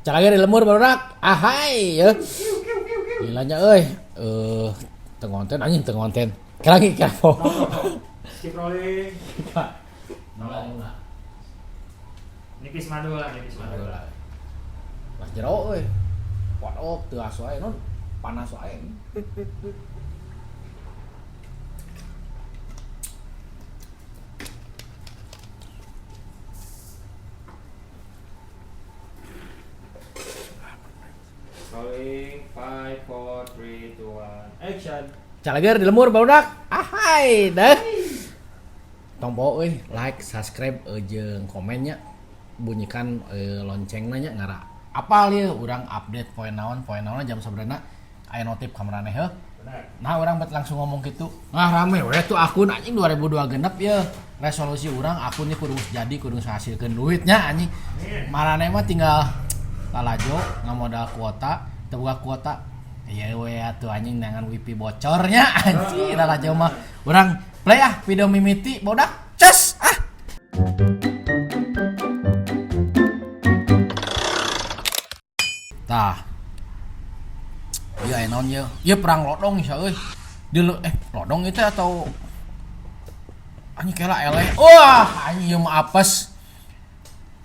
Calage di lembur barudak. Ahai ya. Gilanya euy. Teu ngonten anjing teu ngonten. Lagi kepo. Keep rolling. Pak. Nolak. Nipis madu lah, nipis madu lah. Lah jero euy. Podok teu asuh wae non panas wae. Rolling, 5, 4, 3, 2, 1, action. Calager di lembur barudak. Ahai dah. Tong poho euy, like, subscribe jeung komennya. Bunyikan loncengna nya ngara. Apal ieu urang update poe naon jam sabarana aya notif ka maraneh heuh. Nah urang bet langsung ngomong kitu. Nah rame we tuh akun anjing 2002 genep ieu. Resolusi urang akunnya kudu jadi kudu ngahasilkeun duitnya anjing. Maraneh mah tinggal lalajo ngamodal kuota, teu boga kuota. Iya we atuh anjing nangan wifi bocornya anjing lalajo mah. Urang play ah video mimiti bodak ces ah. Tah. Ieu aya naon ieu? Ieu perang lodong sia euy. Di lodong ieu teh atau anjing kela eleh. Wah, anjing ieu mah apes.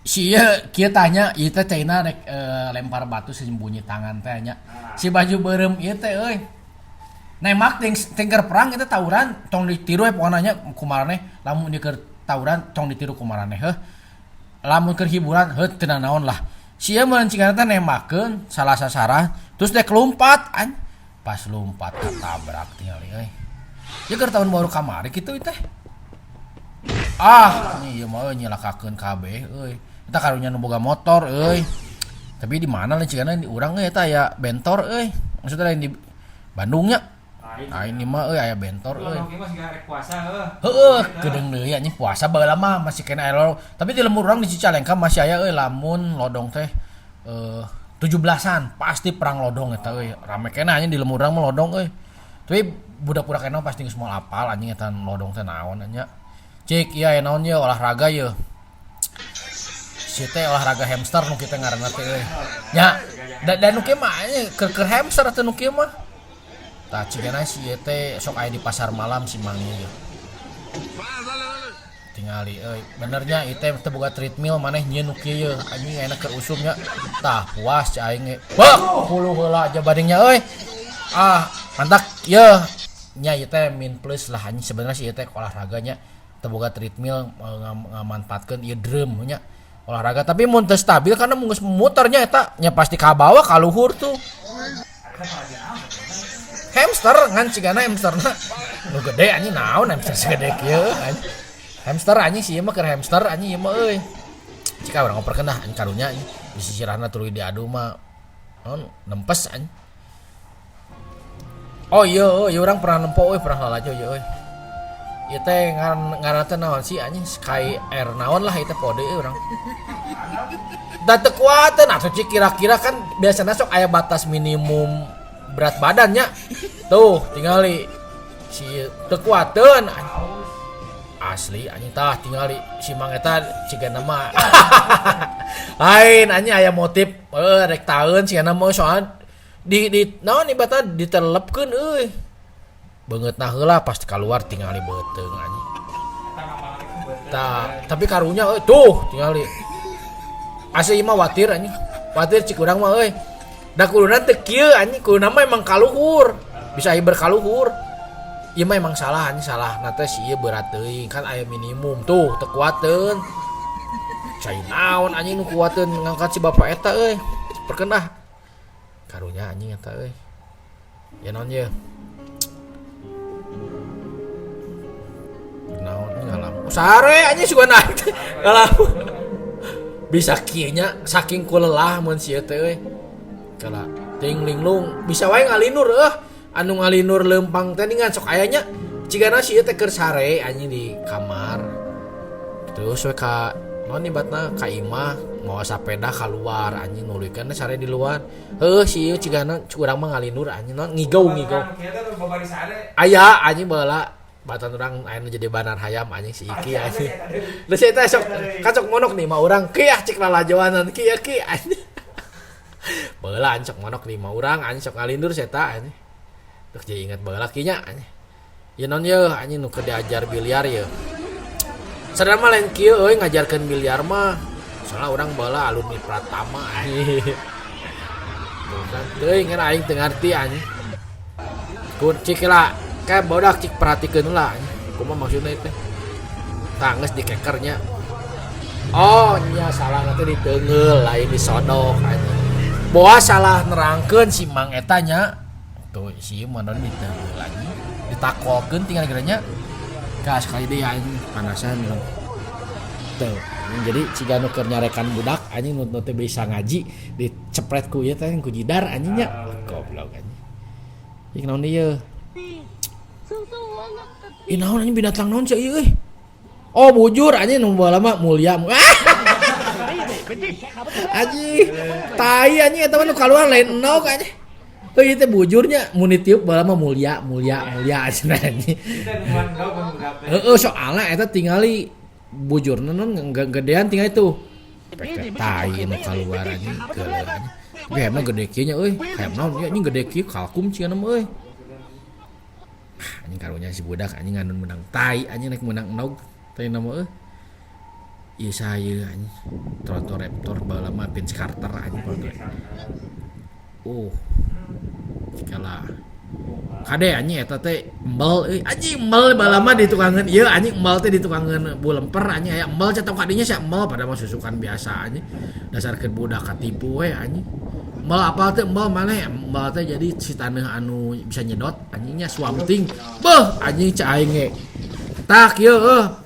Si ieu kieu tanya, ieu teh caina rek lempar batu sembunyi tangan teh nya. Si baju beureum ieu teh euy. Nembak tingker perang ieu teh tawuran tong ditiru we pokona nya kumaraneh lamun ieu keur tawuran tong ditiru kumaraneh heuh. Lamun keur hiburan heuh teu nanaon lah. Si ieu meureun cigana teh nembakeun salah sasaran terus dek lompat an. Pas lompat katabrak tingali euy. Ieu keur tahun baru kamari kitu ieu teh. Ah, ieu mah euy nyilakakeun kabeh euy. Eta karunya nu boga motor euy. Tapi di mana lain cigana di urang euy eta aya bentor euy. Maksudna lain di Bandung nya. Lain ieu mah euy aya bentor euy. Heueuh, kedeung deui anjing puasa baheula mah masih kena aya lodong. Tapi di lembur urang di Cicalengka masih aya euy lamun lodong teh 17-an pasti perang lodong eta euy. Rame kena anjing di lembur urang mah lodong euy. Tapi budak-budak ena pasti geus moal apal anjing eta lodong teh naon nya. Cik ieu aya naon ieu olahraga ieu. Si teh olahraga hamster nu kitu ngaranna teh euy. Nya da nu kieu mah anjing keur hamster atuh nu kieu mah. Tah cigana si ieu teh sok aya di pasar malam si Mang ieu. Tingali euy, benernya ieu teh teu boga treadmill maneh nyieun nu kieu yeuh anjing ayeuna keur usum nya. Tah puas cai aing ge. Beuh, hulu heula aja badingnya euy. Ah, mantak yeuh. Nya ieu teh min plus lah anjing sebenarnya si ieu teh olahraganya teu boga treadmill ngamanfaatkeun ieu drum nya olahraga tapi mun teu stabil karena mun geus muternya eta nya pasti ka bawah ka luhur tuh. Hamster ngan cigana hamsterna nu gede anjing naon hamster segede kieu anjing. Hamster anjing si ieu mah keur hamster anjing ieu mah euy. Cika urang ngoperkeun dah anjing karunya anjing di sisirahna tuluy diadu mah naon nempes anjing. Oh iya euy urang pernah nempo euy pernah lalajo ieu euy. Ieu teh ngaran teh naon sih anjing Sky Air naon lah ieu teh kode euy urang. Da teu kuateun atuh cik kira-kira kan biasana sok aya batas minimum berat badannya. Tuh tingali si teu kuateun asli anjing tah tingali si Mang eta cigana mah. Lain anjing aya motif rek taeun cigana mah soalna di naon ibaratna ditelepkeun euy. Beungeutna heula pas keluar tingali beuteung anjing. Tah, tapi karunya euy tuh tingali. Asli mah watir anjing. Watir cik urang mah euy. Da kuduna teu kieu anjing, kuduna mah emang kaluhur. Bisa ieu berkaluhur. Ieu mah emang salah anjing, salah. Na teh si ieu berat teuing kan aya minimum tuh teu kuateun. Cai naon anjing nu kuateun ngangkat si bapak eta euy. Perkeun ah. Karunya anjing eta euy. Ya naon ye? Naon ngalam. Sare anjing sugan aing teh. Ngalam. Bisa kieu nya saking ku lelah mun si ieu teh euy. Kala ting linglung bisa wae ngalinur eueuh. Anu ngalinur leumpang teh ningan sok aya nya. Cigana si ieu teh keur sare anjing di kamar. Terus we ka naon ibatna ka imah mawa sapeda kaluar anjing nuluykeun sare di luar. Heuh si ieu cigana urang mah ngalinur anjing naon ngigau-ngigau. Aya anjing baheula batan urang aya nu jadi banar hayam anjing si Iki anjing. Geus eta sok kan sok monok nih mah urang ki ah cik lalajoanan ki ya ki anjing. Baheula anjing sok manok di imah urang anjing sok ngalindur si eta anjing. Duh jadi ingat baheula kieu nya anjing. Ieu naon yeuh anjing nu keur diajar biliar yeuh. Sadar mah lain kieu euy ngajarkeun biliar mah. Soalna urang baheula alumni Pratama anjing. Tuh kan teuing kan aing teu ngarti anjing. Kun cik lah kayak bodak cik perhatikeun heula anjing. Kumaha maksudna ieu teh? Tah geus dikeker nya. Oh nya salah teh diteungeul lain disodok anjing. Boa salah nerangkeun si Mang eta nya. Tuh si ieu mah diteungeul anjing. Ditakolkeun tinggal gerenya. Gas sekali deui anjing panasan urang. Tuh, jadi ciga nu keur nyarekan budak anjing nu teu bisa ngaji dicepret ku ieu teh ku jidar anjing nya. Goblok anjing. Ih naon ieu? Ih naon anjing binatang naon sia ieu euy? Oh bujur anjing nu baheula mah mulia. Anjing tai anjing eta mah nu kaluar lain endog anjing. Euy ieu teh bujurnya mun ditiup baheula mah mulia mulia mulia cenah anjing. Heeh soalna eta tingali bujurna non gedean tinggal itu. Pek tai nu kaluar anjing geuleuh anjing. Tapi hayamna gede kieu nya euy. Hayam naon ieu anjing gede kieu kalkum cenah mah euy. Anjing karunya si budak anjing nganun meunang tai anjing rek meunang endog tai nama euy. Ieu saha anjing. Toronto Raptor baheula mah Vince Carter anjing Toronto. Kala kade anjing eta teh embel euy anjing embel baheula mah ditukangeun ieu anjing embel teh ditukangeun bu lemper anjing aya embel cenah kadinya sia embel pada mah susukan biasa anjing dasar keur budak katipu we anjing. Embel apal teh embel maneh embel teh jadi si taneuh anu bisa nyedot anjingnya swamp thing. Beuh anjing cek aing ge. Tah kieu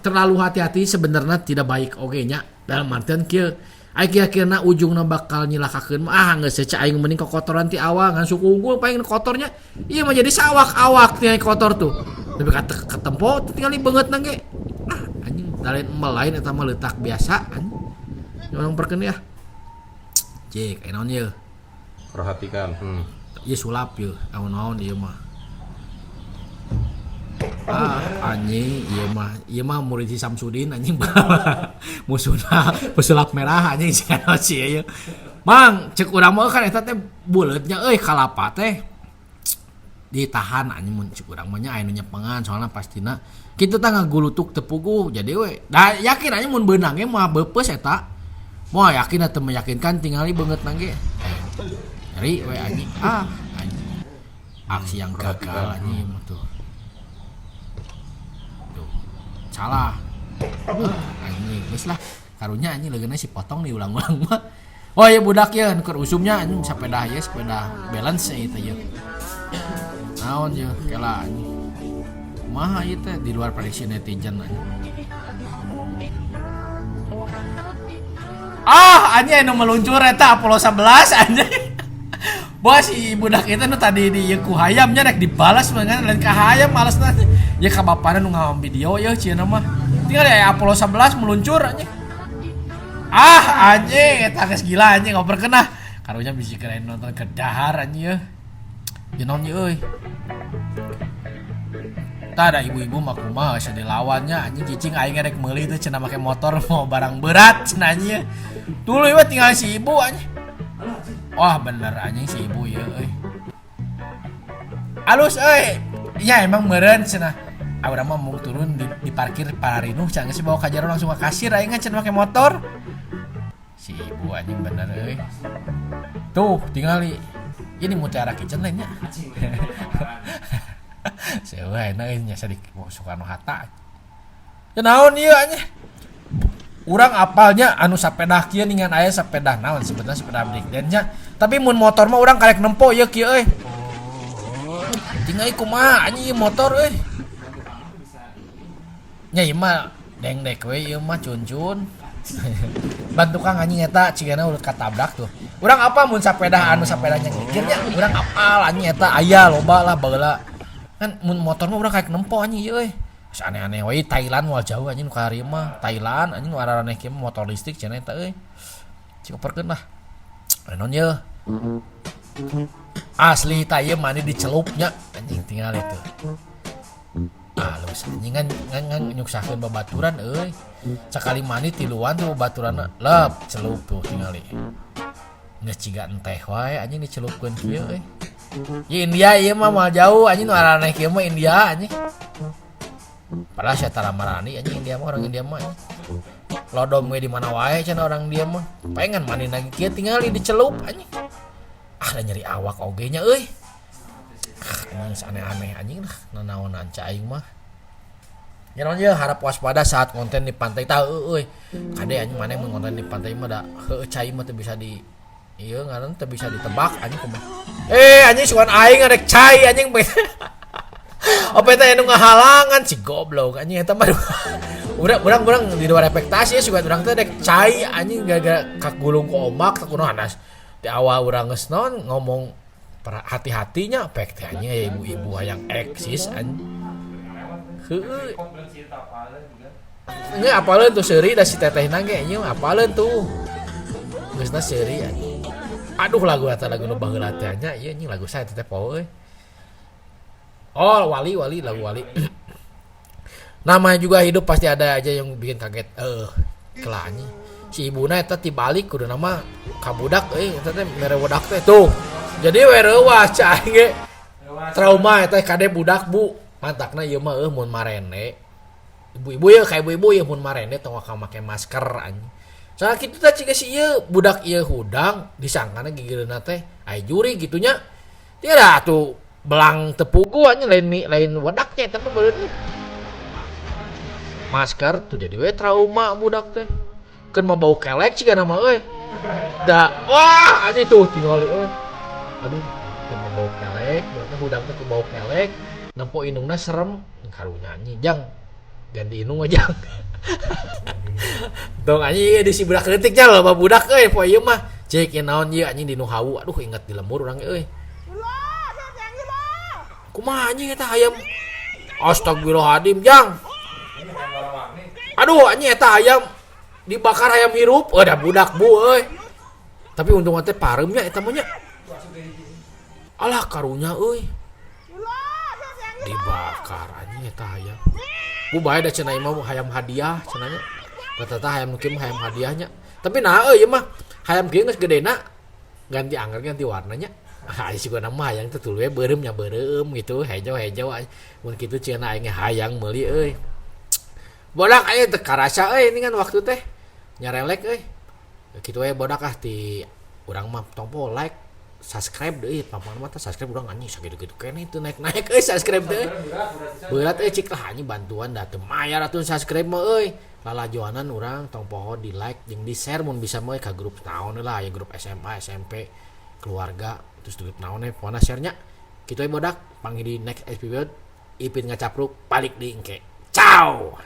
terlalu hati-hati sebenarnya tidak baik oge nya dalam artian kieu aing kira-kirana ujungna bakal nyilakakeun mah ah geus cek aing mending kokotoran ti awal ngan suku unggul paling kotornya ieu mah jadi sawak-awak tinggal kotor tuh tapi kata ketempo tinggal beungeutna ge ah anjing lain embel lain eta mah leutak biasa anjing urang perkeun ya cek aya naon ieu. Perhatikan. Ieu sulap ieu naon-naon ieu mah. Ah anjing ieu mah murid si Samsudin anjing musuhna pesulap merah anjing si ieu. Mang cek urang mah kan eta teh buleutnya euy kalapa teh ditahan anjing mun cek urang mah nya aya nu nyepengan soalna pastina kitu tah ngagulutuk teu puguh jadi we da yakin anjing mun beunang ge moal beupeus eta. Moal yakin atuh meyakinkan tingali beungeutna ge. Nyeri we anjing ah anjing. Aksi yang gagal anjing mah tuh. Tuh. Salah. Anjing geus lah. Karunya anjing leungeunna si potong diulang-ulang mah. Oh iya budak ieu nu keur usumnya anjing sepeda ieu sepeda balance ieu teh ieu. Naon ieu kela anjing. Kumaha ieu teh di luar prediksi netizen anjing. Ah anjing anu meluncur eta Apollo 11 anjing. Bos si budak itu nu tadi di ieu ku hayamnya rek dibalas mah kan lain ka hayam malasna. Ya ka bapana nu ngawam video ieu cieuna mah. Tinggal ya Apollo 11 meluncur anjing. Ah anjing eta geus gila anjing ngoperkeun ah. Karunya bisi keren nonton ke dahar anjing ieu. Ieu naon ieu euy. Tah ada ibu-ibu mah kumaha geus dilawannya anjing cicing aing rek meuli teh cenah make motor mau barang berat cenah anjing. Tuluy we tinggal si ibu anjing. Wah bener anjing si ibu ieu euy. Alus euy. Ya emang meureun cenah. Ah urang mah mau turun di parkir Pararinuh cenah geus bawa ka jero langsung ka kasir aing cenah make motor. Si ibu anjing bener euy. Tuh tingali. Ini Mutiara Kitchen lainnya. Sewa enak euy nya di Soekarno Hatta. Ya naon ieu anjing? Urang apalnya anu sapedah kieu ningan aya sapedah naon sebenarnya sepeda break dance nya. Tapi mun motor mah urang karek nempo ieu kieu euy. Tinggal kumaha anjing ieu motor euy. Nya ieu mah dengdek we ieu mah cuncun. Ban tukang anjing eta cigana urut katabrak tuh. Urang apa mun sapedah anu sapedanya ngikir nya urang apal anjing eta aya loba lah baheula. Kan mun motor mah urang karek nempo anjing ieu euy. Aneh-aneh we Thailand moal jauh anjing nu ka ieu mah Thailand anjing nu araraneh kieu motor listrik cenah eta euy. Cik operkeun lah. Naon ieu? Asli tah ieu mani dicelupnya anjing tinggal itu. Alus anjing ngan nyuksahkeun babaturan euy. Sakali mani tiluan tuh babaturanna lep celup tuh tingali. Geus ciga enteh wae anjing dicelupkeun kieu euy. Ieu India ieu mah moal jauh anjing nu araneh kieu mah India anjing. Padahal sia tara marani anjing India mah, orang India mah anjing. Lodom ge di mana wae cenah orang India mah. Pengen mandi lagi kieu tingali dicelup anjing. Ah da nyeri awak oge nya euy. Ah, anjing aneh-aneh anjing lah nanaonan cai aing mah. Ya naon ieu harap waspada saat konten di pantai tah euy. Kade anjing maneh mun konten di pantai mah da heueuh cai mah teu bisa di ieu ngaran teu bisa ditebak anjing kumaha. Eh anjing sugan aing arek cai anjing. Apa teh anu ngahalangan si goblok anjing eta mah. Urang di luar ekspektasi ya sugan urang teh rek cai anjing gara-gara kagulung ku ombak teh kunaon anas. Di awal urang geus naon ngomong hati-hatinya pek teh anjing aya ibu-ibu hayang eksis anjing. Heueuh. Nya apaleun tuh seuri da si tetehna ge anjing apaleun tuh. Geusna seuri anjing. Aduh lagu eta lagu nu baheula teh nya ieu anjing lagu saha eta teh poho euy. Oh wali wali lagu wali. Namanya juga hidup pasti ada aja yang bikin kaget. Kelah anjing. Si ibuna eta tibalik kudu nama ka budak euy eta teh mere wedak teh tuh. Jadi we reuas cai aing ge. Trauma eta kade budak bu. Mantakna ieu mah eueuh mun marende. Ibu-ibu ye ka ibu-ibu ye mun marende tong waka make masker anjing. Soalna kitu teh ciga si ieu budak ieu hudang disangkana gigireunna teh aya juri kitu nya. Tiada atuh belang teu puguh anjing lain lain wedak nya eta mah beureun. Masker tuh jadi we trauma budak teh. Keun mah bau kelek cigana mah euy. Da wah anjing tuh tingali euy. Aduh, keun mah bau kelek, berarti hudang teh ku bau kelek. Nempo indungna serem, karunya anjing jang. Ganti indung mah jang. Tong anjing di si budak leutik nya loba budak euy poe ieu mah. Cek ieu naon ieu anjing di nu hawu. Aduh inget di lembur urang euy. Kumaha anjing eta hayam. Astagfirullahaladzim jang. Aduh anjing eta hayam dibakar hayam hirup. Euy da budak bu euy. Tapi untung teh pareumnya eta mah nya. Alah karunya euy. Dibakar anjing eta hayam. Bu bae da cenah ieu mah hayam hadiah cenah nya. Rata-rata hayam nu kieu mah hayam hadiahnya. Tapi nah euy ieu mah hayam kieu geus gedena ganti angger ganti warnanya. Ah sigana mah hayang teh tuluy beureum nya beureum gitu, hejo-hejo mun kitu cenah aing hayang meuli euy. Bodak aing teu karasa euy ini kan waktu teh nyarelek euy. Kitu we bodak ah ti urang mah tong poho like subscribe deui pampang mah teh subscribe urang anjing sakitu-kitu keneh teu naik-naik euy subscribe teh. Berat euy cik lah anjing bantuan da teu mayar atuh subscribe mah euy. Lalajoanan urang tong poho di like jeung di share mun bisa mah ka grup naon lah aya grup SMA, SMP, keluarga terus grup naon we pokona share nya. Kitu we bodak panggih di next episode. Ipin ngacapruk balik deui engke. Ciao.